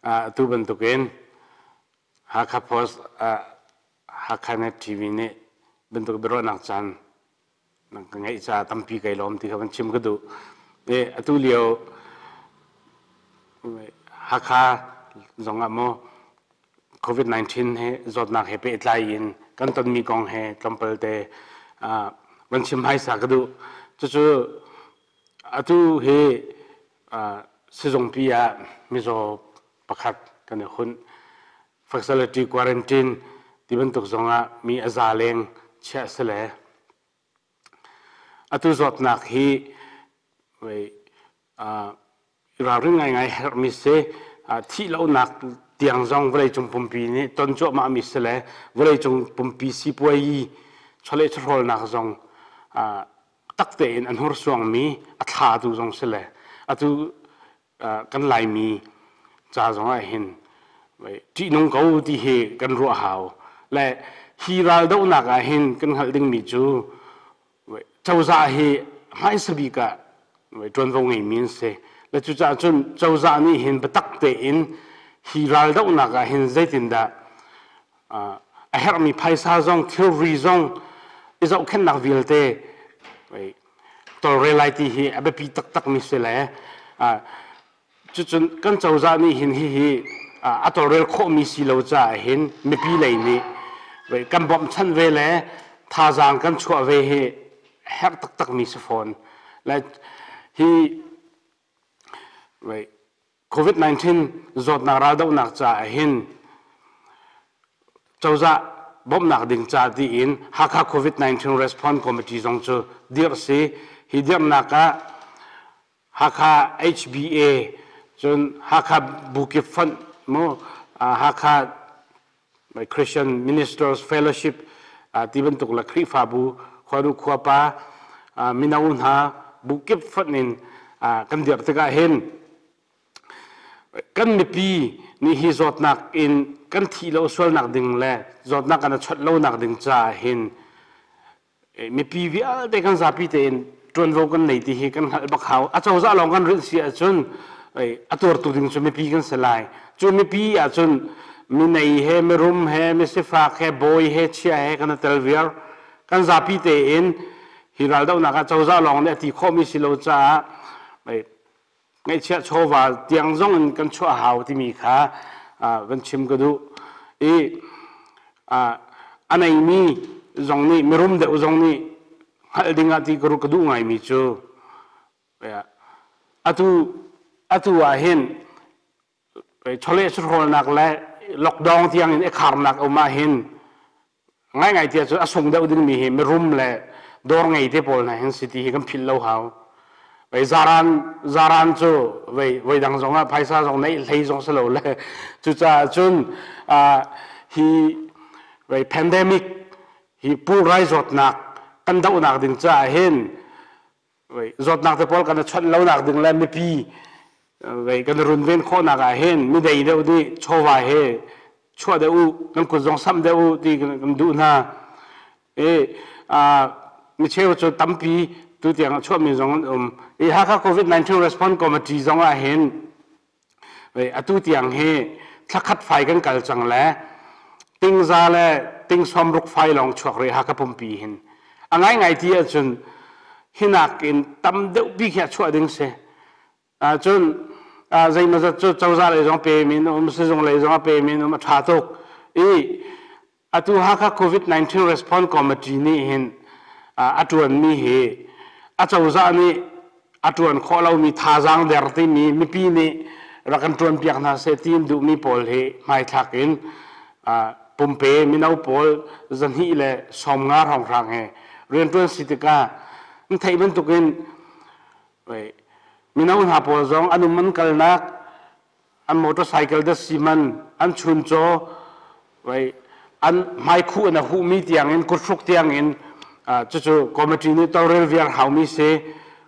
Atu bantukin Hakha Post Hakha Net TV nih bantuk biaruahnak caan nan ka ngeih caah tampi kai lawm ti kha van chim ka duh. Atu lio Hakha zong ah maw COVID-19 he zawtnak he pehtlai in kan tonmi kong he tlawmpal te van chim hmaisa ka duh. Cucu atu hi sizungpi ah mizaw pakhat kan i hunh. Facility quarantine ti bantuk zongah mi a za leng chiah si le atu zawtnak hi ralring ngaingai herhmi si. Thih lonak tiang zong vawleicung pumpi nih ton cuahmahmi si le vawleicung pumpi sipuayi chawleh chawhrawlnak zong tak tein a hnursuangmi a thlatu zong si le atu kan Laimi ca zong ah hin ṭihnung ko ti hi kan ruah hau. Le hi raldohnak ah hin kan hngalh dingmi cu cozah hi hmaisa bik ah ṭuanvo ngeimi an si. Le cucaah cun cozah nih hin biatak tein hi raldohnak ah hin zeitindah a herhmi phaisa zong thilri zong i zohkhenhnak vialte tawlrel lai ti hi a biapi taktakmi si le cucun kan cozah nih hin hihi a tawlrel khawhmi si lo caah hin mipi lei nih kan bawmhchanh ve le thazaang kan chuah ve hi herh taktakmi si fawn. Le hi COVID-19 zawtnak raldohnak caah hin cozah bawmhnak ding ca tiin Hakha COVID-19 Response Committee zong cu dirh si. Hi dirhnak ah Hakha HBA cun Hakha Bukip Fund mu Hakha Christian Ministers Fellowship ti bantuk le Khrihfabu khuanu khuapa mino hna bu kip fonh in kan dirh tikah hin kan mipi nih hi zawtnak in kan thih lo sualnak ding le zawtnak kan i chawnh lonak ding caah hin mipi vialte kan zapi tein ṭuanvo kan nei ti hi kan hngalh bak hau. A cozah lawng kan rinh si ahcun a tuartu ding cu mipi kan si lai. Cu mipi ahcun minei he mirum he misifak he bawi he chia he kan i tel viar. Kan zapi tein hi raldohnak ah cozah lawng nih a ti khawhmi si lo caah ngaihchiah chawva tiang zong in kan chuah hau timi kha van chim ka duh. I a neimi zong nih mirum deuh zong nih hngalh ding ah ti ka duh ngaimi cu atu atu ah hin chawleh hrawlnak le lockdown tiang in i kharnak um ah hin Ngaingai tiah cun a sung deuh dingmi hi mirum le dawr ngei te pawl hna hin si ti hi kan philh lo hau. Vei zaran zaran cu vei voi dang zong ah phaisa zong neih hlei zong si lo le cucaah cun hi vei pandemic hi pulrai zawtnak kan dohnak ding caah hin zawtnak te pawl kan i chawnh lonak ding le mipi kan runven khawhnak ah hin midei deuh nih chawva he chuah deuh u kan kut zong samh deuh u ti kan duh hna. I micheu cu tampi tu tiang a chuahmi zong an um. I Hakha COVID-19 Response Committee zong ah hin atu tiang hi thlakhat fai kan kal cang le tingza le ting sawmruk fai lawng chuak rih Hakha pumpi hin. A ngaingai ti ahcun hinak in tam deuh bik hi a chuah ding si. Cun zeimawzat cu cozah lei zong pe min um, sizung lei zong a pe min um, a ṭha tuk. I Atu Hakha COVID-19 Response Committee nih hin a ṭuanmi hi a cozah nih a ṭuan khawh lomi thazaang der timi mipi nih rak kan ṭuanpiak hna seh ti in duhmi pawl hi hmaithlak in pumpe mino pawl 215 hrawnghrang he rianṭuan si tikah an theih bantukin mino hna pawl zong an um an kalnak an motorcycle datsi man an chuncaw an hmaikhuh in a huhmi tiangin kuthruk tiangin cucu committee nih tawlrel viar haumi si.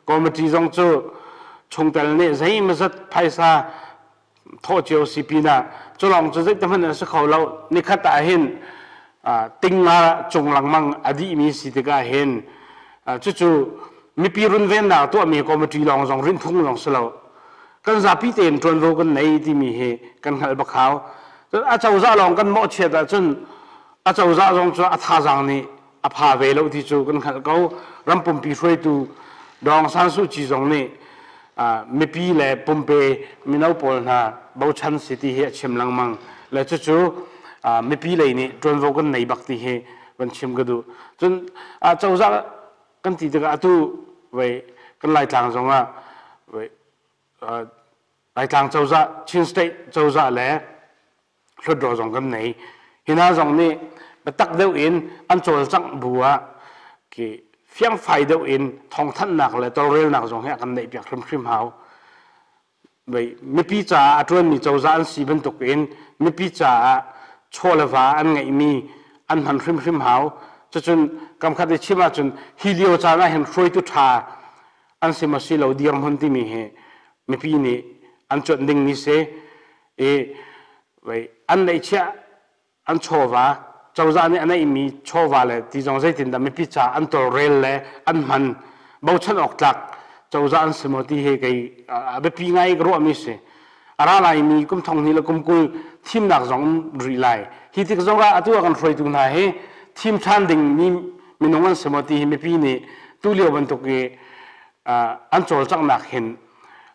Committee zong cu chungtel nih zeimawzat phaisa thawh cio si pinah cu lawng cu zeiti hmanh a si kho lo. Nikhat ah hin tinga cung lengmang a dihmi si tikah hin cucu mipi runvennak tuahmi committee lawng zong rinphung lawng si lo. Kan zapi tein ṭuanvo kan nei timi hi kan hngalh bak hau. A cozah lawng kan mawhchiat ahcun a cozah zong cu a thazaang nih a pha ve lo ti cu kan hngalh ko. Ram pumpi hruaitu Daw Aung San Suu Kyi zong nih mipi le pumpe mino pawl hna bochan si ti hi a chim lengmang. Le cucu mipi lei nih ṭuanvo kan nei bak ti hi van chim ka duh. Cun cozah kan ti tikah atu vei kan Laitlang zongah vei Laitlang cozah, Chin State cozah le Hlutdaw zong kan nei. Hi hna zong nih biatak deuh in an cawlcangh bu ah khi fiangfai deuh in thawngthanhnak le tawlrelnak zong hi a kan neih piak hrimhrim hau. Mipi caah a ṭuanmi cozah an si bantuk in mipi caah chaw le va an ngeihmi an hman hrimhrim hau. Cucun kamkhat i chim ahcun hi lio caan ah hin hruaitu ṭha an si maw si lo dirhmun timi hi mipi nih an cuanh dingmi si i an neihchiah an chawva cozah nih a neihmi chawva le ti zong zeitindah mipi ca an tawlrel le an hman bochan awk tlak cozah an si maw ti hi kei a biapi ngai ka ruahmi si. A ra laimi kum thong hnih le kum 20 thimnak zong um rih lai. Hi tik zong ah atu ah kan hruaitu hna hi thim ṭhan ding mi minung an si maw ti hi mipi nih tu lio bantuk i an cawlcanghnak hin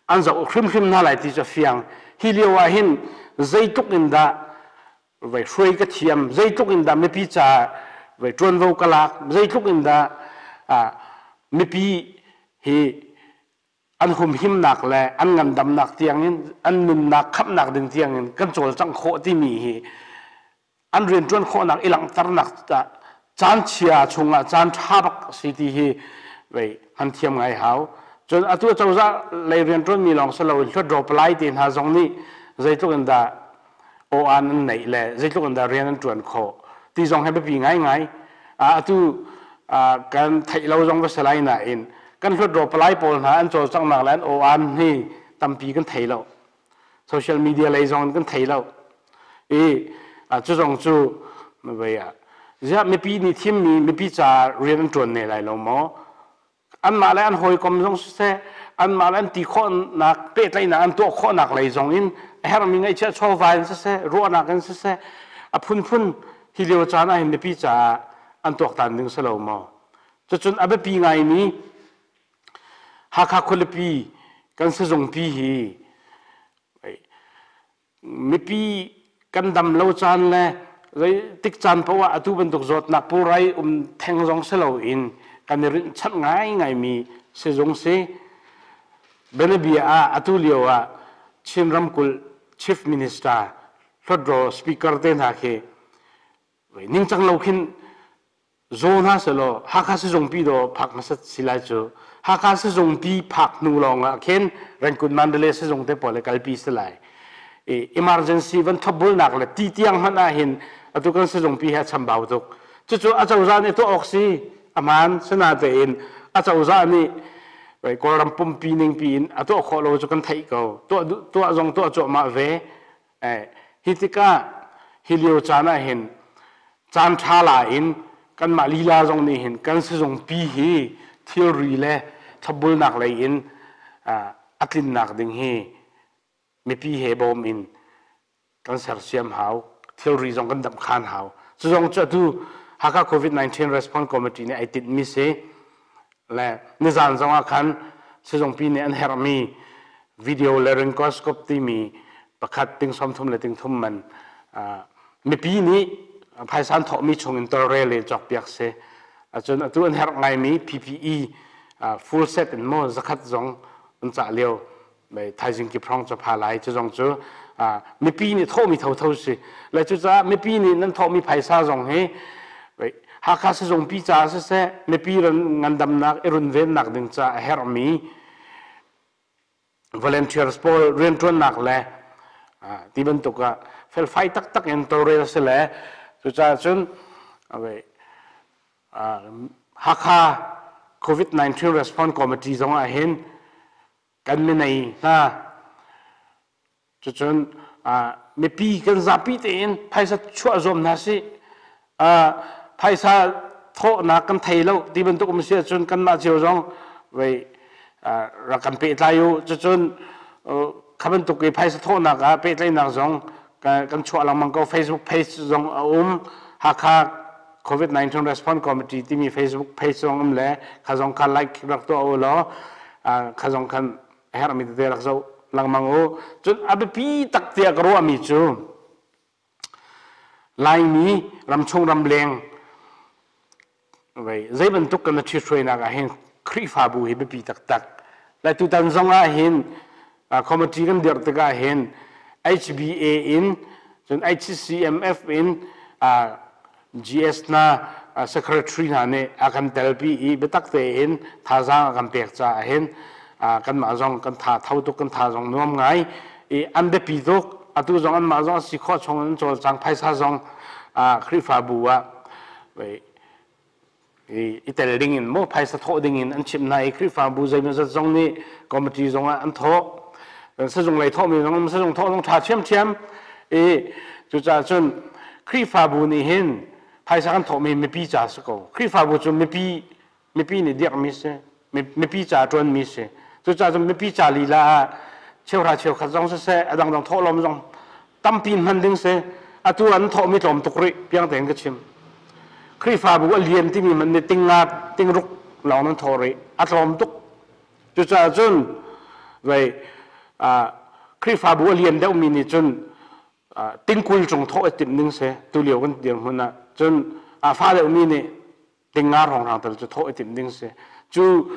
an zoh hrimhrim hna lai ti cu a fiang. Hi lio ah hin zeitluk in dah vai hruai ka thiam, zeitluk in dah mipi caah vai ṭuanvo ka lak, zeitluk in dah mipi hi an humhimnak le an ngandamnak tiangin an nunnak khamhnak ding tiangin kan cawlcangh khawh timi hi an rianṭuan khawhnak i langhternak caan chia chungah caan ṭha bak si ti hi vei hman thiam ngai hau. Cun atu cozah lei rianṭuanmi lawng si loin hluatdaw palai te hna zong nih zeitluk in dah aw-an an neih le zeitluk in dah rian an ṭuan khawh ti zong hi biapi ngaingai. Atu kan theih lo zong va si lai nain kan hluatdaw palai pawl hna an cawlcanghnak le an aw-an hi tampi kan thei lo. Social media lei zong in kan thei lo. I cu zong cu vei ah ziah mipi nih thimmi mipi ca rian an ṭuan ne lai lo maw? Anmah le an hawikom zong siseh, anmah le an ti khawhnak pehtlaihnak an tuah khawhnak lei zong in a herhmi ngaihchiah chawva in siseh, ruahnak in siseh, a phunphun hi lio caan ah hin mipi caah an tuaktan ding si lo maw? Cucun a biapi ngaimi Hakha khualipi kan sizungpi hi mipi kan dam lo caan le zeitik caan paoh ah atu bantuk zawtnak pulrai um theng zong si loin kan i rinhchanh ngaingaimi sizung si. Bianabia ah atu lio ah Chin ramkulh Chief Minister Hlawtdaw Speaker te hna khi ningcang lo khin Zaw hna sehlaw Hakha sizungpi dawh phak hmasat si lai cu. Hakha sizungpi phak hnu lawng ah khin Rangoon Mandalay sizung te pawl le kalpi si lai. I emergency van thopbulnak le ti tiang hmanh ah hin atu kan sizungpi hi a chambau tuk. Cucu a cozah nih tuah awk si aman sinatein a cozah nih Kawlram pumpi ningpi in a tuah khawh lo cu kan theih ko. Tuah tuah zong tuah cuahmah ve. Hi tikah hi lio caan ah hin caan ṭha la in kanmah lila zong nih hin kan sizungpi hi thilri le thlopbulnak lei in a tlinnak ding hi mipi he bawm in kan sersiam hau. Thilri zong kan damh khan hau. Cu zong cu atu Hakha COVID-19 Response Committee nih ai tinhmi si. Le nizan zong ah khan sizungpi nih an herhmi video laryngoscope timi pakhat ting 30 le ting thum man mipi nih phaisa an thawhmi chung in tawlrel in cawkpiak si. Acun atu an herh ngaimi PPE full set in maw zakhat zong an cah lio thaizing kip hrawng cu pha lai. Cu zong cu mipi nih thawhmi thotho si le cucaah mipi nih nan thawhmi phaisa zong hi Hakha sizungpi caah siseh, mipi ngandamnak i runvennak ding caah a herhmi volunteers pawl rianṭuannak le ti bantuk ah felfai taktak in tawlrel si le cucaah cun Hakha COVID-19 Response Committee zong ah hin kan minei hna cucun mipi kan zapi tein phaisa chuah zuam hna sih. Phaisa thawhnak kan thei lo ti bantuk um si ahcun kanmah cio zong vei rak kan pehtlai u. Cucun Kha bantuk i phaisa thawhnak ah pehtlaihnak zong kan chuah lengmang ko. Facebook page zong a um. Hakha COVID-19 Response Committee timi Facebook page zong um le kha zong kha like rak tuah u law kha zong khan a herhmi tete rak zoh lengmang u. Cun a biapi tak tiah ka ruahmi cu Laimi ramchung ramleng zei bantuk kan ṭhithruainak ah hin Khrihfabu hi biapi taktak. Lai tutan zong ah hin committee kan dirh tikah hin HBA in cun HCMF in GS hna secretary hna nih a kan telpi i biatak tein thazaang a kan pek caah hin kanmah zong kan tha tho tuk, kan tha zong nuam ngai i an biapi tuk. Atu zong anmah zong a si khawh chung an cawlcang, phaisa zong Khrihfabu ah i tel ding in maw phaisa thawh ding in an chimh hna i Khrihfabu zeimawzat zong nih committee zong ah an thawh, sizung lei thawhmi zong, sizung thawh zong ṭha ṭhiamṭhiam i cucaah cun Khrihfabu nih hin phaisa kan thawhmi mipi ca si ko. Khrihfabu cu mipi mipi nih dirhmi si, mipi ca ṭuanmi si. Cucaah cun mipi ca lila ah cheuhra cheukhat zong siseh, a dangdang thawhlawm zong tampi hman ding si. Atu an thawhmi tlawm tuk rih, piang tein ka chim. Khrihfabu a lian timi man nih tinga tingruk lawng nan thawh rih, a tlawm tuk. Cucaah cun vei Khrihfabu a lian deuhmi nih cun tingkul cung thawh i timh ding si tulio kan dirhmun ah. Cun a fa deuhmi nih tinga hrawnghrang tal cu thawh i timh ding si. Cu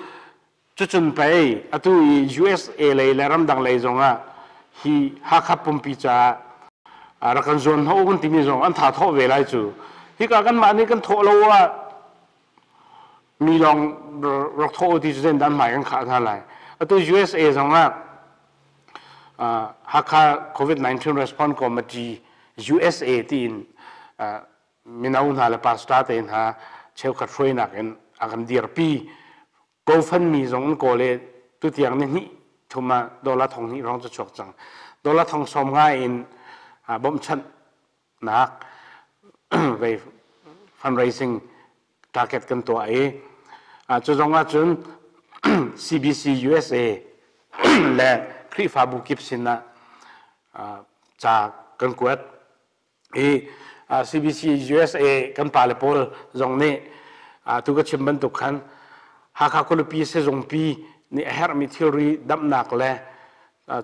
cucun pei atu i USA lei le ramdang lei zongah hi Hakha pumpi caah rak kan zuan hnawh kan timi zong an tha thawh ve lai cu. Hika kanmah nih kan thawh lo ah mi lawng rak thawh ti cu dan hmai kan khah hna lai. Atu USA zongah Hakha COVID-19 Response Committee USA tiin mino hna le pastor te hna cheukhat hruainak in a kan dirpi. GoFundMe zong an kawl i tutiang ni hnih thum ah dollar 2000 hrawng cu chuak cang. Dollar 70,000 in bawmhchanhnak vei fundraising target kan tuah i cu zong ah cun CBC USA le Khrihfabu kip sin ah ca kan kuat. Hi CBC USA kan pale pawl zong nih tu ka chim bantuk khan Hakha khualipi sizungpi nih a herhmi thilri damhnak le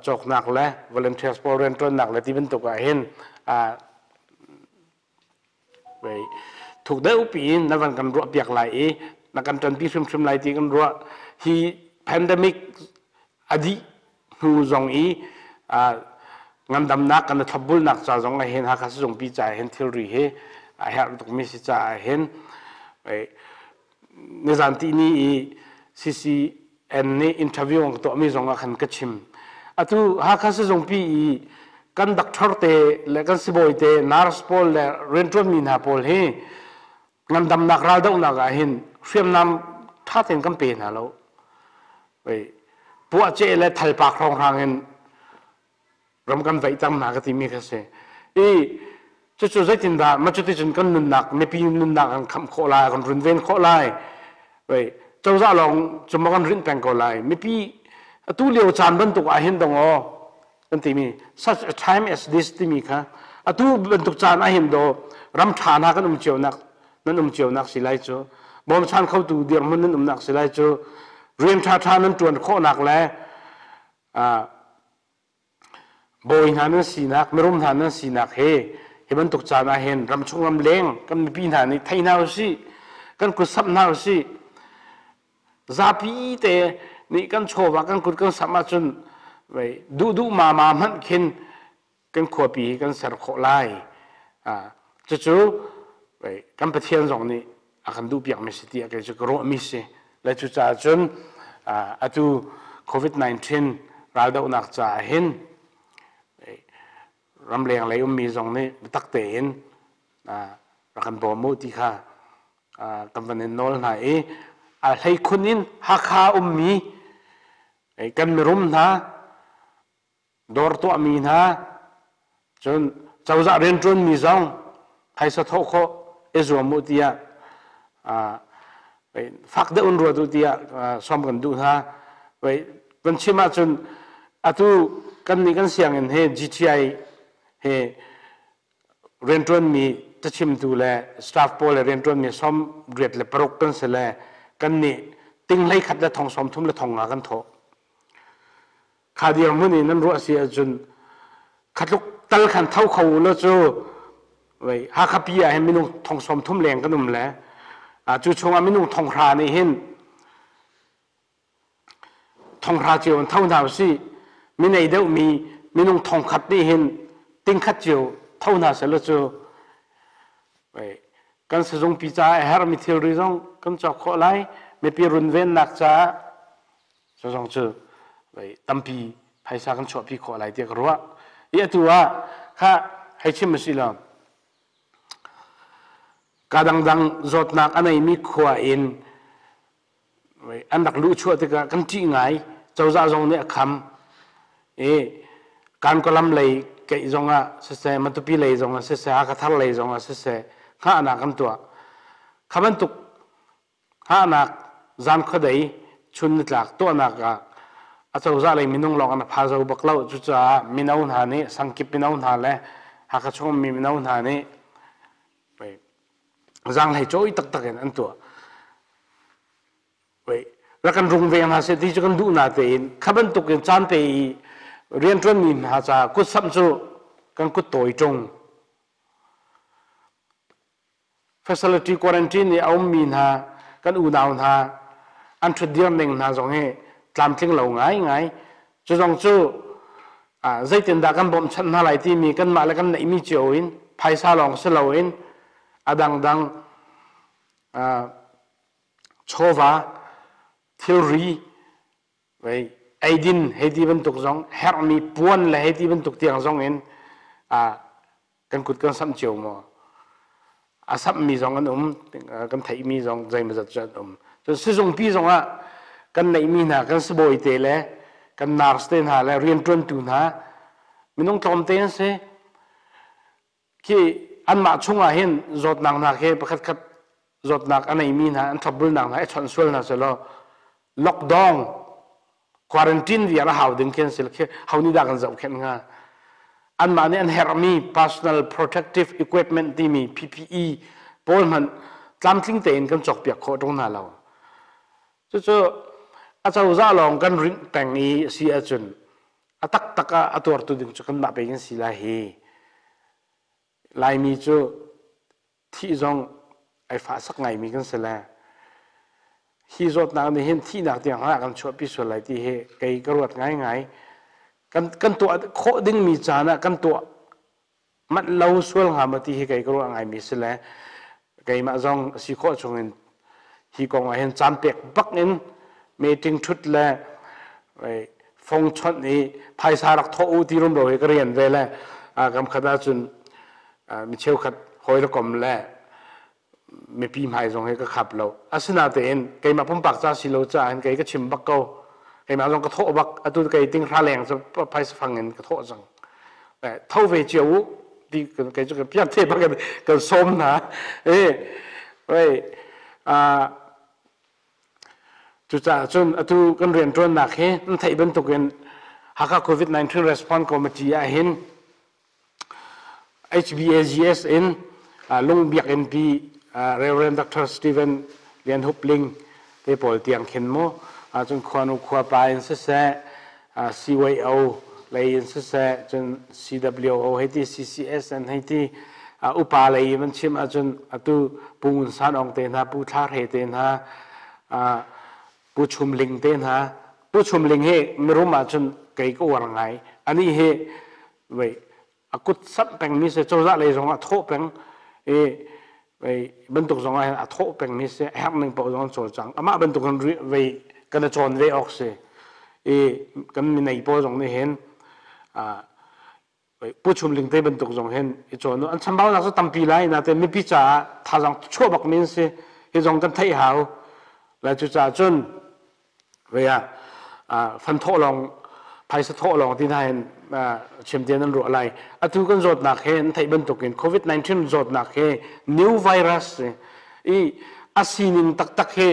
cawknak le volunteers pawl rianṭuannak le ti bantuk ah hin thuk deuh piin na van kan ruah piak lai i na kan ṭanpi hrimhrim lai ti kan ruah. Hi pandemic a dih hnu zong i ngandamnak kan i thlopbulnak ca zong ah hin Hakha sizungpi ca hin thilri hi a herh tukmi si caah hin nizan tihni i CCN nih interview an ka tuahmi zong ah khan ka chim. Atu Hakha sizungpi i kan doctor te le kan sibawi te, nurse pawl le rianṭuanmi hna pawl hi ngandamnak raldohnak ah hin hriamnam ṭha tein kan pe hna lo. Puahceh le thalpak hrawnghrang in ram kan vaih cang hna ka timi kha si. I cucu zeitindah ma cuticun kan nunnak, mipi nunnak kan khamh khawh lai, kan runven khawh lai? Cozah lawng cu maw kan rinh peng ko lai? Mipi atu lio caan bantuk ah hin dong aw kan timi such a time as this timi kha atu bantuk caan ah hin do ram ṭha hna kan um cio nak, nan um cio nak si lai cu, bawmchan khotu dirhmun nan umnak si lai cu, rian ṭha ṭha nan ṭuan khawhnak le bawi hna nan sinak, mirum hna nan sinak he hi bantuk caan ah hin ramchung ramleng kan mipi hna nih thei hna usih, kan kut samh hna usih. Zapi te nih kan chawva kan kut kan samh ahcun duh duh ma ma hmanh khin kan khuapi hi kan ser khawh lai. Cucu kan Pathian zong nih a kan duhpiakmi si tiah kei cu ka ruahmi si. Le cucaah cun atu COVID-19 raldohnak caah hin ramleng lei ummi zong nih biatak tein rak kan bawm u ti kha kan van in nawl hna i a hleikhun in Hakha ummi kan mirum hna, dawr tuahmi hna, cun cozah rianṭuanmi zong phaisa thawh khawh i zuam u tiah, fak deuh in ruat u tiah sawm kan duh hna. Van chim ahcun. Atu kan nih kan sianginn he GTI he rianṭuanmi cachimtu le staff pawl le rianṭuanmi 86 kan si le kan nih ting 11 le thong 30 le thong nga kan thawh. Kha dirhmun in nan ruah si ahcun khatluk tal khan tho kho u law cu wei Hakha pi ah hin minung thong 30 leng kan um le cu chungah minung thong hra nih hin thonghra cio in tho hna usih. Minei deuhmi minung thongkhat nih hin tingkhat cio tho hna selaw cu kan sizungpi caah a herhmi thilri zong kan cawk khawh lai. Mipi runvennak caah cu zong cu tampi phaisa kan chuahpi khawh lai tiah ka ruah. I atu ah kha hei chim usih law ka dangdang zawtnak a neimi khua in An rak luhchuah tikah kan ṭih ngai. Cozah zong nih a kham. I Kankalam lei keih zongah siseh, Matupi lei zongah siseh, Hakhathar lei zongah siseh, hngahnak kan tuah. Kha bantuk hngahnak zan khuadei chun nitlak tuahnak ah a cozah lei minung lawng an pha zo bak lo. Cucaah mino hna nih, sangkip mino hna le Hakha chung ummi mino hna nih zaanghlei cawi taktak in an tuah. Rak kan rungveng hna seh ti cu kan duh na tein kha bantuk in caan pe i rianṭuanmi hna caah kutsamh cu kan kut tawi ṭung. Facility quarantine i a ummi hna kan unau hna an ṭhutdir ning hna zong hi tlamtling lo ngaingai. Cu zong cu zeitindah kan bawmhchanh hna lai timi kanmah le kan neihmi cio in phaisa lawng si loin a dangdang chawva thilri eidin hei ti bantuk zong herhmi puan le hei ti bantuk tiang zong in kan kut kan samh cio maw? A samhmi zong an um, kan theihmi zong zeimawzat cu an um. Cun sizungpi zong ah kan neihmi hna kan sibawi te le kan nurse te hna le rianṭuantu hna minung tlawmte an si. Khi anmah chungah hin zawtnak hna khi pakhat khat zawtnak a neimi hna an thlopbulnak hna i chawnh sual hna selaw lockdown quarantine vial a hau ding khi an si khi ho nih dah kan zohkhenh hnga? Anmah nih an herhmi personal protective equipment timi PPE pawl hmanh tlamtling tein kan cawkpiak khawh ṭung hna lo. Cucu a cozah lawng kan rinh peng i a si ahcun a taktak ah a tuartu ding cu kanmah pei kan si lai hi. Laimi cu thih zong ai fahsak ngaimi kan si le hi zawtnak nih hin thihnak tiang hmanh ah kan chuahpi sual lai ti hi kei ka ruat ngaingai. Kan tuah khawh dingmi caan ah kan tuah manh lo sual hnga maw ti hi kei ka ruah ngaimi si le keimah zong a si khawh chungin hi kong ah hin caan pek bak in meeting ṭhut le fong chawnh i phaisa rak thawh u ti rumro hi ka rian ve le kam khat ahcun mi cheukhat hawi le kom le mipi hmai zong hi ka khap lo. Asinatein keimah pumpak ca si lo caah hin kei ka chim bak ko. Keimah zong ka thawh bak. Atu kei ting hra leng cu phaisa fang in ka thawh cang. Tho ve cio u ti kei cu ka piak te bak kan sawm hna. E Cucaah cun atu kan rianṭuannak hi nan theih bantukin Hakha COVID-19 Response Committee ah hin HBAGS in Lung Biakinn pi Rev. Dr. Stephen Lian Hup Ling te pawl tiang khin mu cun khuanu khuapa in siseh CYO lei in siseh cun CWO hei ti CCS an hei ti upa lei in an chim ahcun atu Pu Ngun San Aung te hna Pu Thla Hre te hna Pu Chum Ling te hna Pu Chum Ling hi mirum ahcun kei ka uar ngai anih hi vei a kut samh pengmi si cozah lei zong ah thawh peng i vei bantuk zong ah hin a thawh pengmi si a herh ning paoh zong an cawlcang amah bantuk in vei kan i cawn ve awk si i kan minei pawl zong nih hin Pu Chum Ling te bantuk zong hin i cawn an chambaunak cu tampi lai nain mipi caah thazaang chuah bak mi an si hi zong kan theih hau lai. Cucaah cun vei ah fan thawh lawng phaisa thawh lawng ti hna hin chim tian an ruah lai. Atu kan zawtnak he an theih bantukin COVID-19 zawtnak he new virus i a sining taktak hi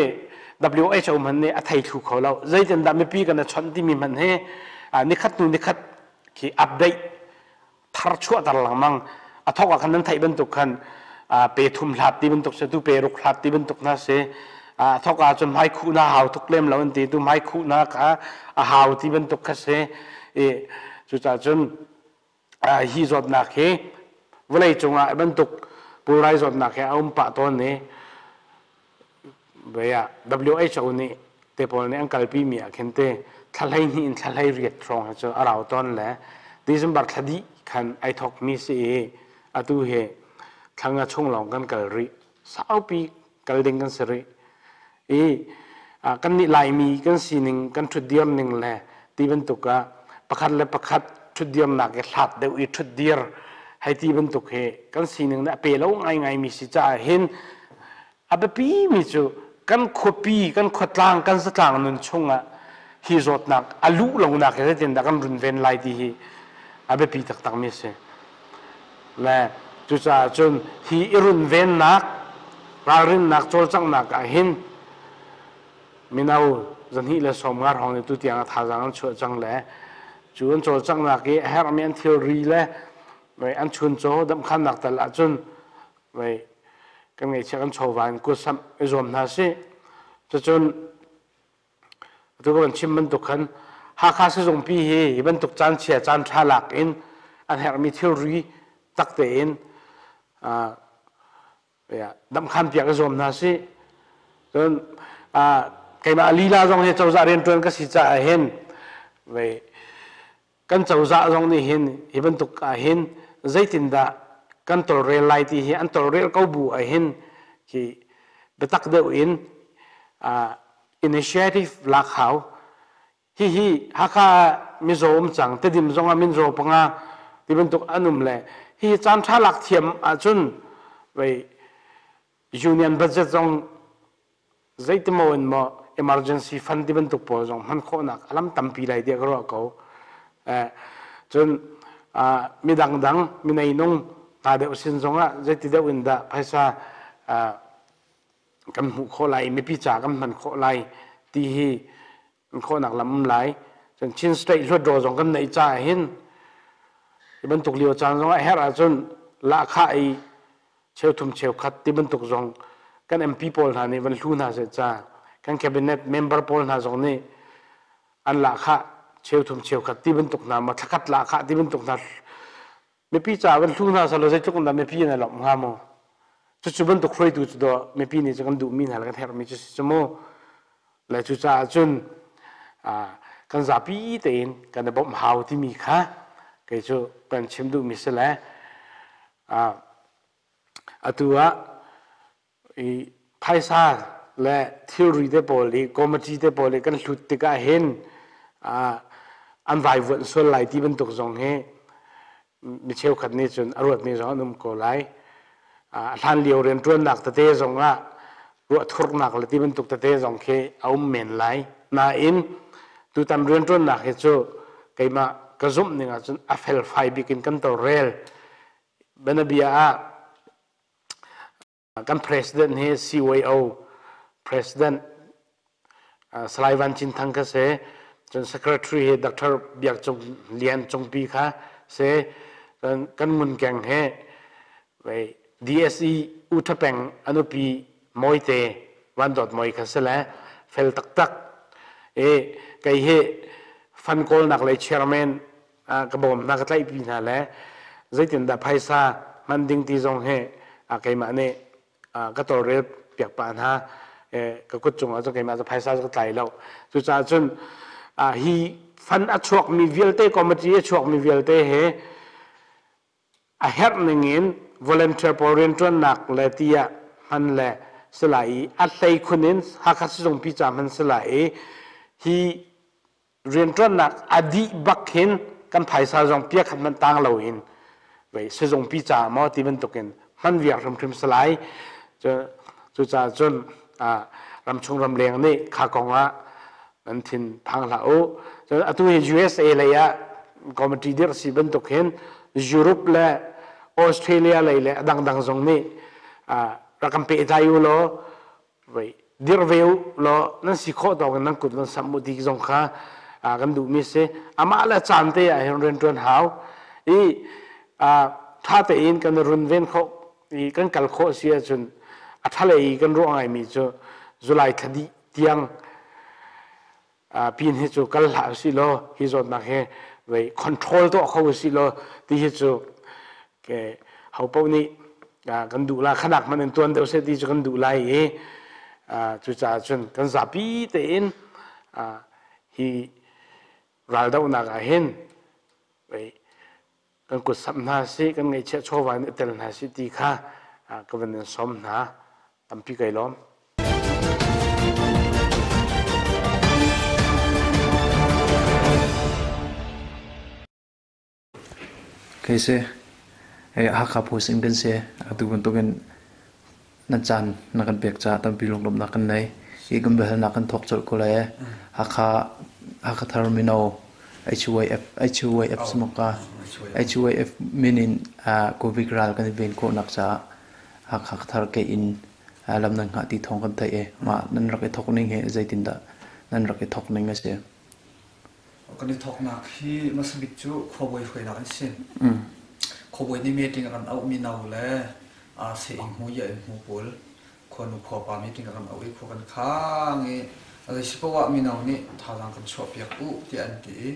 WHO hmanh nih a thei thlu kho lo. Zeitindah mipi kan i chawnh timi hmanh hi Nikhat hnu nikhat khi update thar chuahter lengmang. A thawk ah khan nan theih bantuk khan pe thum hlat ti bantuk si, tu pe ruk hlat ti bantuk hna si. A thawk ah cun hmai khuh na hau tuk lem lo an ti, tu hmai khuh na kha a hau ti bantuk kha si. I cucaah cun hi zawtnak hi vawlei cungah bantuk pulrai zawtnak hi a um pah tawn i WHO nih te pawl nih an kalpi mi ah khin te thla 12 in thla 18 hrawng hi cu a rau tawn le December thla dih khan ai thawk mi si i atu hi thla nga chung lawng kan kal rih, saupi kal ding kan si rih. I kan nih Laimi kan sining, kan ṭhutdir ning le ti bantuk ah pakhat le pakhat ṭhutdirnak i hlat deuh i ṭhutdir hei ti bantuk hi kan sining nih a pe lo ngaingai mi si caah hin a biapi mi cu kan khuapi, kan khuatlang, kan zatlang nun chungah hi zawtnak a luh lonak hi zeitindah kan runven lai ti hi a biapi taktak mi a si. Le cucaah cun hi i runvennak, ralrinnak cawlcanghnak ah hin mino 215 hrawng nih tutiang ah thazaang an chuah cang le cu an cawlcanghnak i a herhmi an thilri le an chuncaw damhkhannak tal ahcun kan ngeihchiah kan chawva in kutsamh i zuam hna sih. Cucun atu ka van chim bantuk khan Hakha sizungpi hi hi bantuk caan chia caan ṭha lak in an herhmi thilri tak tein damkhan piak i zuam hna sih. Cun keimah lila zong hi cozah rianṭuan ka si caah hin kan cozah zong nih hin hi bantuk ah hin zeitindah kan tawlrel lai ti hi an tawlrel ko bu ah hin khi biatak deuh in initiative lak hau. Hihi Hakha mizaw um cang, Tedim zong ah minzaw panga ti bantuk an um le hihi caan ṭha lak thiam ahcun vei union budget zong zeitimaw in maw emergency fund ti bantuk pawl zong hman khawhnak a lam tampi lai tiah ka ruah ko. Cun midang dang mineinung hna deuh sin zongah zeiti deuh in dah phaisa kan hmuh khawh lai, mipi ca kan hman khawh lai ti hi kan khawhnak lam um lai. Cun Chin State Hluatdaw zong kan neih caah hin hi bantuk lio caan zong ah herh ahcun lahkhah i cheuthum cheukhat ti bantuk zong kan MP pawl hna nih van hlu hna seh ca, kan cabinet member pawl hna zong nih an lahkhah cheuthum cheukhat ti bantuk hna ma thlakhat lahkhah ti bantuk hna mipi ca van hlu hna selaw zeitluk in dah mipi an i lawmh hnga mu. Cucu bantuk hruaitu cu dawh mipi nih cu kan duhmi hna le kan herhmi cu si cu mu. Le cucaah cun kan zapi tein kan i bawmh hau timi kha kei cu kan chim duhmi si le atu ah i phaisa le thilri te pawl i committee te pawl i kan hlut tikah hin an vaivuanh sual lai ti bantuk zong hi mi cheukhat nih cun a ruatmi zong an um ko lai. A hlan lio rianṭuannak tete zong ah ruahthurnak le ti bantuk tete zong khi a um men lai. Nain tutan rianṭuannak hi cu keimah ka zumh ning ahcun a felfai bik in kan tawlrel. Bianabia ah Kan president hi CYO president Salai Van Cin Thang kha si. Cun secretary hi Dr. Biak Cung Lian Cungpi kha si. Cun kan ngunkeng hi DSE U Tha Peng a nupi Mawite Van Dawt Mawi kha si le fel taktak. I kei hi fund kawlnak lei chairman ka bawm hna, ka tlaihpi hna le zeitindah phaisa hman ding ti zong hi keimah nih ka tawlrel piak pah hna. Ka kut cungah cun keimah cu phaisa cu ka tlai lo. Cucaah cun hi fund a chuakmi vialte, committee a chuakmi vialte he a herh ningin volunteer pawl rianṭuannak le tiah hman le si lai i a hleikhun in Hakha sizungpi ca hman si lai i hi rianṭuannak a dih bak hin kan phaisa zong pia khat hmanh tang loin vei sizungpi ca maw ti bantukin hman viar hrimhrim si lai. Cucaah cun ramchung ramleng nih kha kong ah nan thin phang hlah u. Cun atu hi USA lei ah committee dirh si bantuk hin Europe le Australia lei le a dangdang zong nih rak kan pehtlai u law voi dirh ve u law nan si khawh tawk in nan kut nan samh u ti zong kha. Kan duhmi si. Amah le caan te ah hin rianṭuan hau. I ṭha tein kan runven khawh i kan kal khawh si ahcun a ṭhalei i kan ruah ngaimi cu July thla dih tiang pin hi cu kal hlah usih law hi zawtnak hi vei control tuah kho usih law ti hi cu ke ho paoh nih kan duh la khanak hmanh in tuan deuh seh ti cu kan duh lai i cucaah cun kan zapi tein hi raldohnak ah hin vei kan kut samh hna sih kan ngeihchiah chawva in i tel hna sih ti kha ka van in sawm hna tampi kai lawm. Kei si, Hakha Post in kan si. Atu bantukin nan caan na kan pek caah tampi lunglawmhnak kan nei. Hi kan biahalnak kan thawk colh ko lai. Hakha Hakha Thar Mino HYF HYF sumaka HYF min in COVID ral kan i ven khawhnak caah Hakha Thar ke in lam nan hngah ti thawng kan theih i mah nan rak i thawk ning hi zeitindah nan rak i thawk ning a si? Kan i thawknak hi hmasa bik cu khuabawi hruainak an si. Khuabawi nih meeting a kan auh mino le seh-ing hmu ia in hmu pawl khuanu khuapa meeting a kan auh i khua kan khang i a zei si paoh ah mino nih thazaang kan chuahpiak u tiah an ti i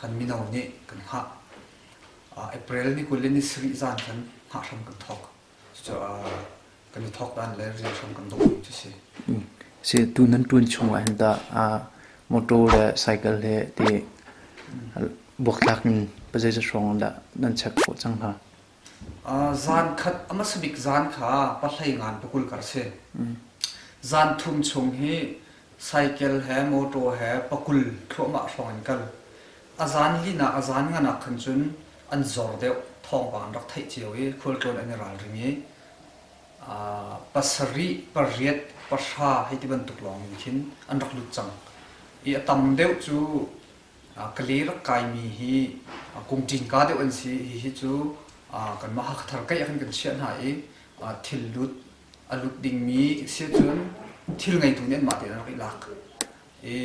khan mino nih kan hngah. April ni 20 le ni sarih zan khan hngah hram kan thawk. Cucaah kan i thawk dan le rian hram kan dawh cu si. Si tu nan ṭuan chung ah hin tah motor le cycle he ti buaktlak in pazeizat hrawng dah nan check khawh cang hna? Zan khat a hmasa bik zan kha pahlei ngan pakul kar si. Zan thum chung hi cycle he motor he pakul thluahmah hrawng in kal. A zan linak a zan ngan ah khan cun an zor deuh thawngpang an rak theih cio i khualtlawn an i ralring i pasarih, pariat, pahra hei ti bantuk lawng in khin an rak lut cang. I a tam deuh cu Kale rak kaimi hi kungṭinka deuh an si. Hihi cu kanmah Hakha kaih ah khan kan chiah hna i thil lut a lut dingmi si cun thil ngeitu nih anmah tein an rak i lak. I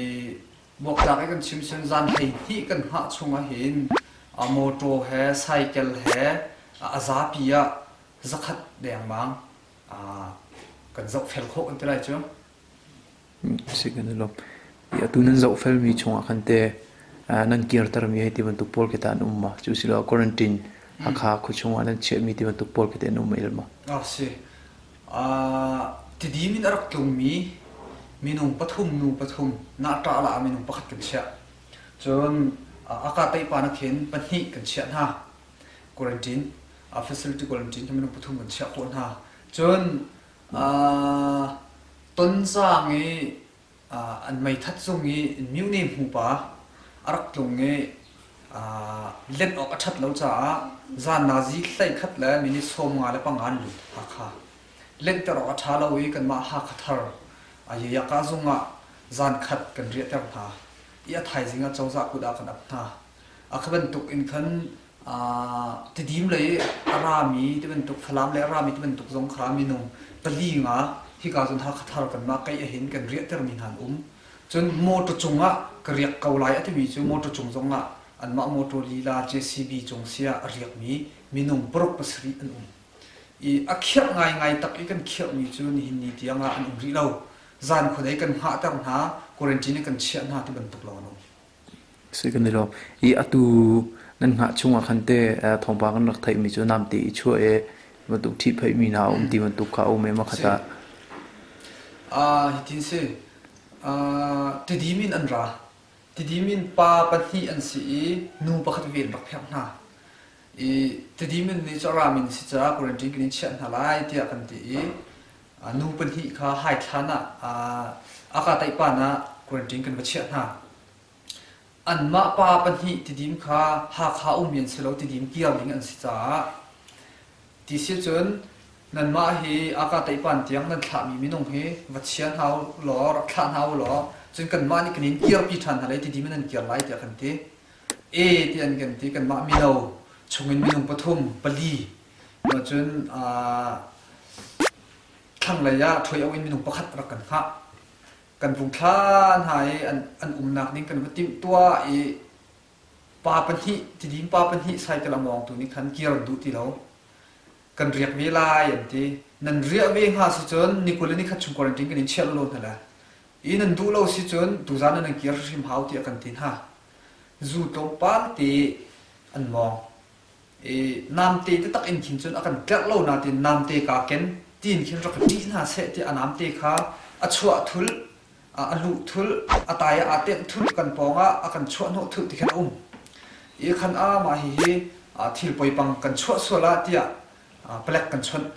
Buaktlak i kan chim cun zan 12 kan hngah chung ahhin motor he cycle he a zapi ah zakhat dengmang kan zohfel khawh kan ti lai cu. Si kan i lawm. Atu nan zohfelmi chungah khan te nan kirtermi hei ti bantuk pawl khi tah an um ma? Cu siloah quarantine Hakha khuachung ah nan chiahmi ti bantuk pawl khi teh an um el ma? Ah si. Tidim in a rak tlungmi minung pathum nu pathum nah-ṭah ah minung pakhat kan chiah. Cun aka teipa na khin pahnih kan chiah hna. Quarantine, facility quarantine kha minung pathum kan chiah khawh hna. Cun Tonzang i an meithat zung i myone hmupa a rak tlung i let awk a ṭhat lo caah zan nazi 11 le minute 55 an lut Hakha. Lenhter awk a ṭha lo i kanmah Hakha thar Yayaka zung ah zan khat kan riahter hna i a thaizing ah cozah kut ah kan ap hna. A kha bantuk in khan Tidim lei a rami ti bantuk Falam lei a rami ti bantuk zong kha minung pali nga hika cun Hakha thar kanmah keih ahhin kan riahtermi hna an um. Cun motor cungah ka riak ko lai a timi cu motor cung zongah anmah motor lila JCB cung sia a riakmi minung paruk pasarih an um. I a khirh ngaingai tak i kan khirhmi cu nihin ni tiang ah an um rih lo. Zan khuadei kan hngahter hna, quarantine in kan chiah hna ti bantuk lawng an um. Si kan i lawm. I atu nan hngah chungah khan te thawngpang kan rak theihmi cu namte i chuah i bantuk ṭhihphaihmi hna a um ti bantuk kha a um i ma khat ah. Hitin si. Tidim in an ra. Tidim in pa pahnih an si i nu pakhat ve an rak pherh hna. I Tidim in nih cu a rami an si caah quarantine kan in chiah hna lai tiah kan ti i nu pahnih kha haithlan ah aka taihpan ah quarantine kan va chiah hna. Anmah pa pahnih Tidim kha Hakha ummi an si lo, Tidim kir ding an si caah ti si cun nanmah hi aka taihpan tiang nan thlahmi minung hi va chia hna u law rak thlah hna u law cun kanmah nih kan in kirpi ṭhan hna lai Tidim in nan kir lai tiah kan ti. E ti an kan ti kanmah mino chungin minung pathum pali cun thlanglei ah ṭhuai in minung pakhat rak kan hngah. Kan vung thla hna i an umnak ding kan va timhtuah i pa pahnih Tidim pa pahnih cycle a mawngtu nih khan kir an duh ti lo. Kan riak ve lai an ti. Nan riah ve hnga si cun ni 20 le ni khat chung quarantine kan in chiah lawlaw hna lai. I nan duh lo si cun tuzan ah nan kir hrim hau tiah kan ti hna. Zu tlawmpal te an mawng. I namte taktak in khin cun a kan tlerh lo nain namte kaa ken tiin khin rak ka ṭih hna seh tiah a namte kha a chuah thulh, a luh thulh, a tai ah aa tenh thulh, kan pawng ah a kan chuahhnawh thulh ti khin a um. I khan a mah hihi thil poipang kan chuah sual ah tiah palek kan chawnh.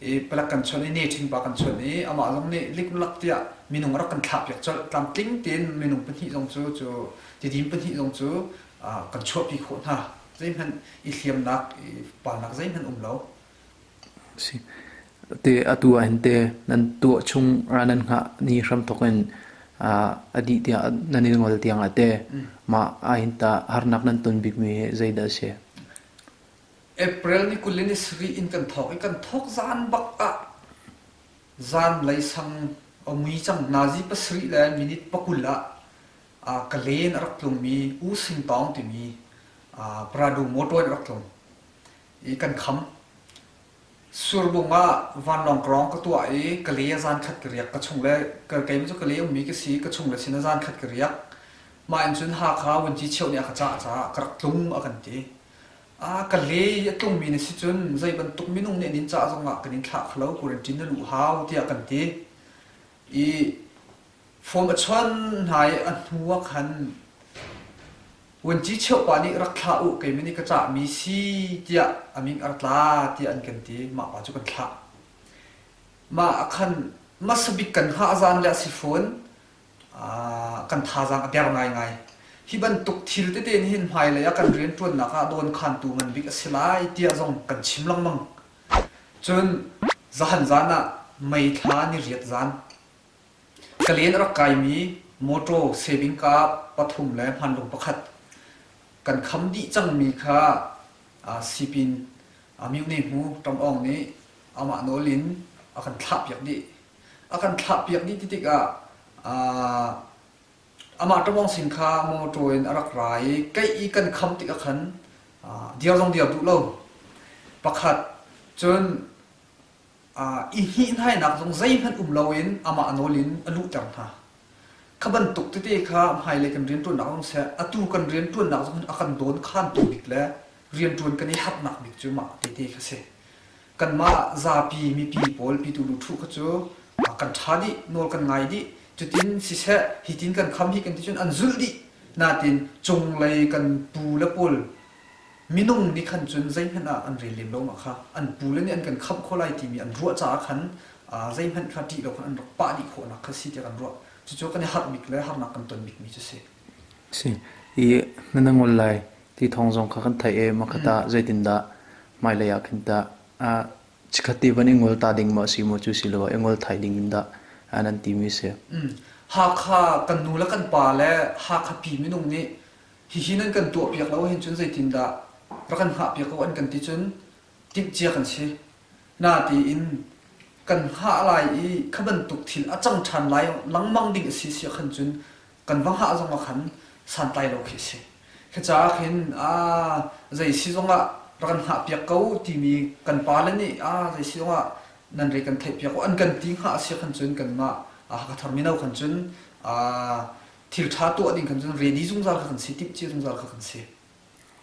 I palek kan chawnh i ne ṭhing pa kan chawnh i amah zong nih liklak tiah minung a rak kan thlahpiak colh. Tlamtling tein minung pahnih zong cu cu tidim pahnih zong cu kan chuahpi khawh hna. Zeihmanh i hliamnak, i palnak zeihmanh um lo. Si. Te atu ah hin te nan tuah chung ra nan hngah ni hram thawk in a dih tiang nan i ngol tiang ah te mah ah hin ta harnak nan ton bikmi hi zeidah a si? April ni 20 ni sarih in kan thawk i kan thawk zan bak ah zan lei sang a mui cang nazi pasarih le minute pakul ah ka len a rak tlungmi U Sing Taung timi Pradu motor in a rak tlung i kan kham. Surbung ah vanlawng ka rawng ka tuah i ka le a zan khat ka riak. Ka chung le keimah cu ka le ummi ka si, ka chung le sin a zan khat ka riak. Mah in cun Hakha Vunci cheuh nih a ka cah caah ka rak tlung a kan ti. A ka le i a tlungmi na si cun zei bantuk minung nih an in cah zongah kan in thlah kho lo, quarantine na luh hau tiah kan ti. I Phone a chawnh hna i a hnu ah khan vuanci cheuhpa nih rak thlah u keimah nih ka cahmi si tiah a min a ra tla tiah an kan ti. Mah pa cu kan thlah. Mah ah khan hmasa bik kan hngah zan le a si fawn. Kan thazaang a der ngaingai. Hi bantuk thil tete nih hin hmailei ah kan rianṭuannak ah dawnkhantu ngan bik a si lai tiah zong kan chim lengmang. Cun zahan zan ah May thla ni riat zan Ka len a rak kaimi mawṭaw saving ka pathum le hmanlung pakhat kan kham dih cangmi kha sipin Myone Hmu Ṭam Aung nih amah nawl in a kan thlahpiak dih. A kan thlahpiak dih ti tikah amah Ṭam Aung sin kha mawṭaw in a rak ra i keih i kan kham tikah khan dir zong dir duh lo. Pakhat cun i hnihnainak zong zeihmanh um loin amah nawl in a luhter hna. Kha bantuk tete kha hmailei kan rianṭuannak zong seh, atu kan rianṭuannak zong hin a kan dawnkhantu bik le rianṭuan kan i harhnak bik cu mah tete kha si. Kanmah zapi mipi pawl pitu luthuh kha cu kan ṭha dih, nawl kan ngai dih. Cutin siseh, hitin kan kham hi kan ti cun an zulh dih. Natin cunglei kan pu le pawl Minung nih khan cun zeihmanh ah an rel lem lo mah kha an pule nih an kan khamh khawh lai timi an ruah caah khan zeihmanh kha ṭih lo khan an rak pah dih khawhnak kha si tiah kan ruah. Cucu kan i harh bik le harnak kan ton bikmi cu si. Si. I na ngol lai ti thawng zong kha kan theih i makhata zeitindah hmailei ah khin tah chikkhat te van i ngol ta ding maw a si maw cu si lo i ngol thai ding in dah nan timi si. Hakha kan nu le kan pa le Hakha pi minung nih Hihi nan kan tuahpiak lo ahhin cun zeitindah rak kan hngahpiak ko an kan ti cun timhcia kan si. Natein kan hngah lai i kha bantuk thil a cang ṭhan lai lengmang ding a si si ahkhan cun kan va hngah zong ah khan santlai lo khi a si. Khi caah khin aa zei si zongah rak kan hngahpiak ko timi kan pale nih aa zei si zongah nan re kan theihpiak ko an kan ti hnga a si khan cun kanmah Hakha thar mino khan cun thil ṭha tuah ding khan cun ready zungzal kha kan si timh cia zungzal kha kan si.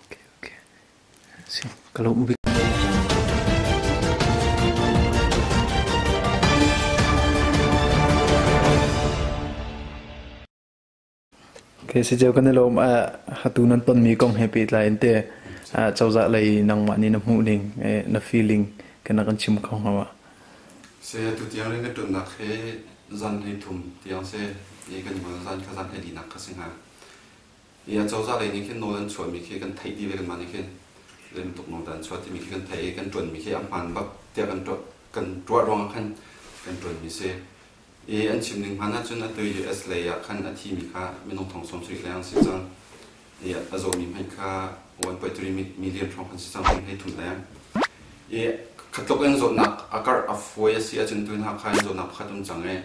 Okay, okay. Si, ka lawm bik. Okay, si ceu kan i lawm atu nan tonmi kong he pehtlai in te cozah lei nangmah nih na hmuh ning na feeling kana kan chim kho hnga ma? Se tu tiang ring ka ṭunnak he zan hlei thum tiang se i kan ngol zan kha zan hlei linak kha si hnga. I a cozah lei nih khin nawl an chuahmi khi kan theih dih ve kanmah nih khin zei bantuk nawl dah an chuah timi khi kan theih i kan ṭuanmi khi a hmaan bak tiah kan tuah kan tuah ruangah khan kan ṭuanmi si. I an chim ning hmanh ahcun atu US lei ah khan a thimi kha minung thong 70 leng an si cang. I a zawmi hmanh kha 1.3 million hrawng kan si cang ting hei thum leng. I khatluk in zawtnak a karh a fawi a si ahcun tu hna kha in zawtnak pakhat um cang i.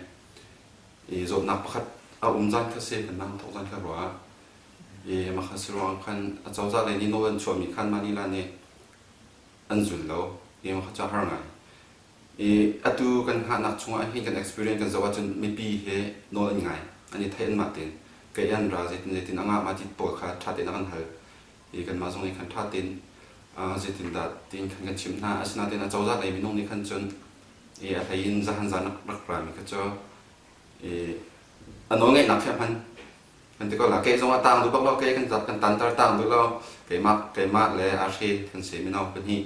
I zawtnak pakhat a um zan kha si kan nang thok zan kha rua. I mah kha si ruang khan a cozah lei nih nawl an chuahmi khan mah lila nih an zul lo. I mah kha cu a har ngai. I atu kan hngahnak chungah hin kan experience kan zoh ahcun mipi he nawl an ngai. An i theih anmah tein. Kei an ra zeitin zeitin a ngah ma ti pawl kha ṭha tein a kan hal. I kanmah zong nih khan ṭha tein zeitindah tiin khan kan chimh hna. Asinain acozah lei minung nih khan cun i a hlei in zahan zan rak rami kha cu i a nawlngeihnak khi a hman. Kan ti ko la kei zong a tang duh bak lo kei kan kan tanter tang duh lo keimah keimah le ahri kan si mino pahnih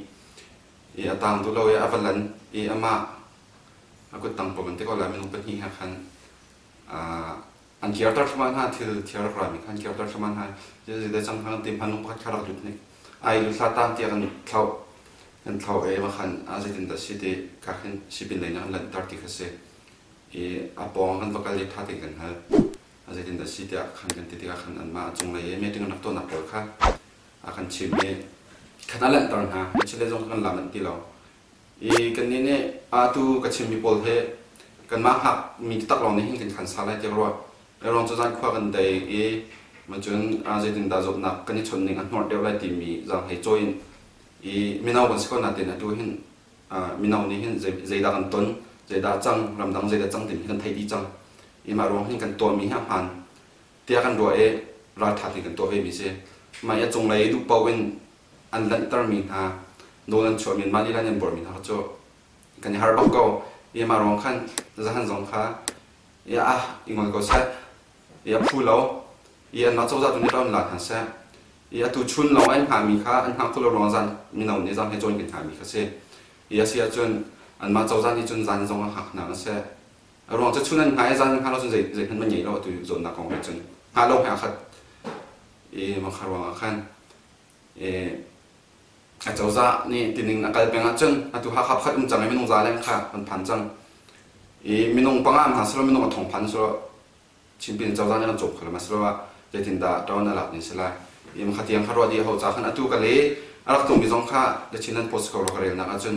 i a tang duh lo i a va lan i amah a kut tang pawl kan ti ko la minung pahnih he khan an kirter thluahmah hna thil thiar rak rami kha an kirter thluahmah hna zeidah cang hna ti hmanung pakhat kha rak lut hnik ai lut hlah tang tiah kan thlauh kan thlauh e ma khan a zeitin dah si ti ka khin sipin lei nih an lanhter ti kha si i a pawng kan va kal i tha tein kan hal a zeitin dah si tiah khan kan ti tikah khan anmah a cunglei i meeting an rak tuahnak pawl kha a kan chimh i khan a lanhter hna chile zong kan lam an ti lo I kannih nih atu ka chimmi pawl hi kanmah hngakmi taktak lawng nih hin kan khan sa lai tiah ka ruah. Ruang cu zan khua kan dei i cun zeitindah zawtnak kan i chawnh ning a hnorh deuh lai timi zaanghlei cawi in i mino kan si ko nain atu hin mino nih hin zeidah kan ton, zeidah cang, ramdang zeidah cang timi hi kan theih dih cang. I mah ruang hin kan tuahmi hi a hmaan tiah kan ruah i ralṭha tein kan tuah vemi si. Mah i a cunglei i duh paoh in an lanhtermi hna nawl an chuahmi mah lila an bormi hna kha cu kan i har bak ko. I mah ruang khan zahan zong kha i ah i ngol ko seh, i a phu lo, i anmah cozah tu nih ron la hna seh. I atu chun lawng an hngahmi kha an hngak lo ruang zan mino nih zan he cawn kan hngahmi kha si. I a si ahcun anmah cozah nih cun zan zong a hngak hna seh. A ruang cu chun an hngah i zan an hngah lo cun zei zeihmanh man ngei lo atu zawnnak kong he cun hngah lo he a khat. I mah kha ruang ah khan Acozah nih tining a kal peng ahcun atu Hakha pakhat um cang i minung za leng kha kan phan cang. I minung panga hna silo minung a thong phan silo Chinpin cozah nih kan cawm kho lo ma silo ah zeitindah ṭawn a lak ning si lai. I makha tiang kha ruah dih a hau ca khan atu ka le a rak tlungmi zong kha The Chinland Post ko ka relnak ahcun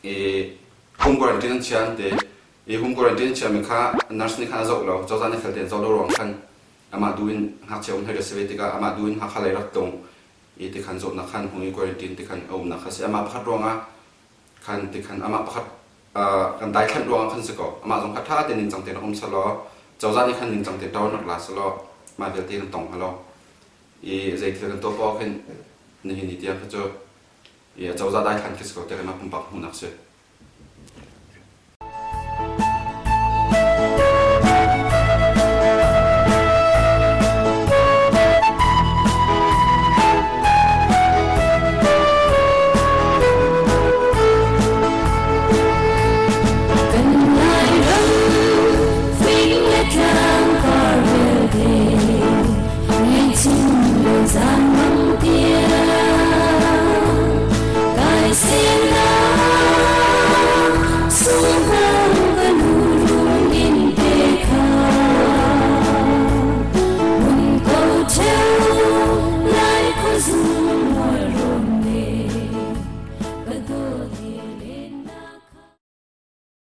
i home quarantine an chia an ti. I home quarantine an chiami kha nurse nih khan a zoh lo, cozah nih fel tein zoh lo ruang khan amah duh in ngakchia um hlei a si ve tikah amah duh in Hakha lei rak tlung i tikhan zawtnak khan hmu i quarantine tikhan a umnak kha si. Amah pakhat ruangah khan tikhan amah pakhat kan daithlanh ruangah khan si ko. Amah zong kha ṭha tein ningcang tein rak um selaw cozah nih khan ningcang tein ṭawn rak la selaw mah vialte kan tong hnga lo. I zei thil kan tuah paoh khin nihin ni tiang kha cu i cozah daithlan khi si ko tiah kanmah pumpak hmuhnak si.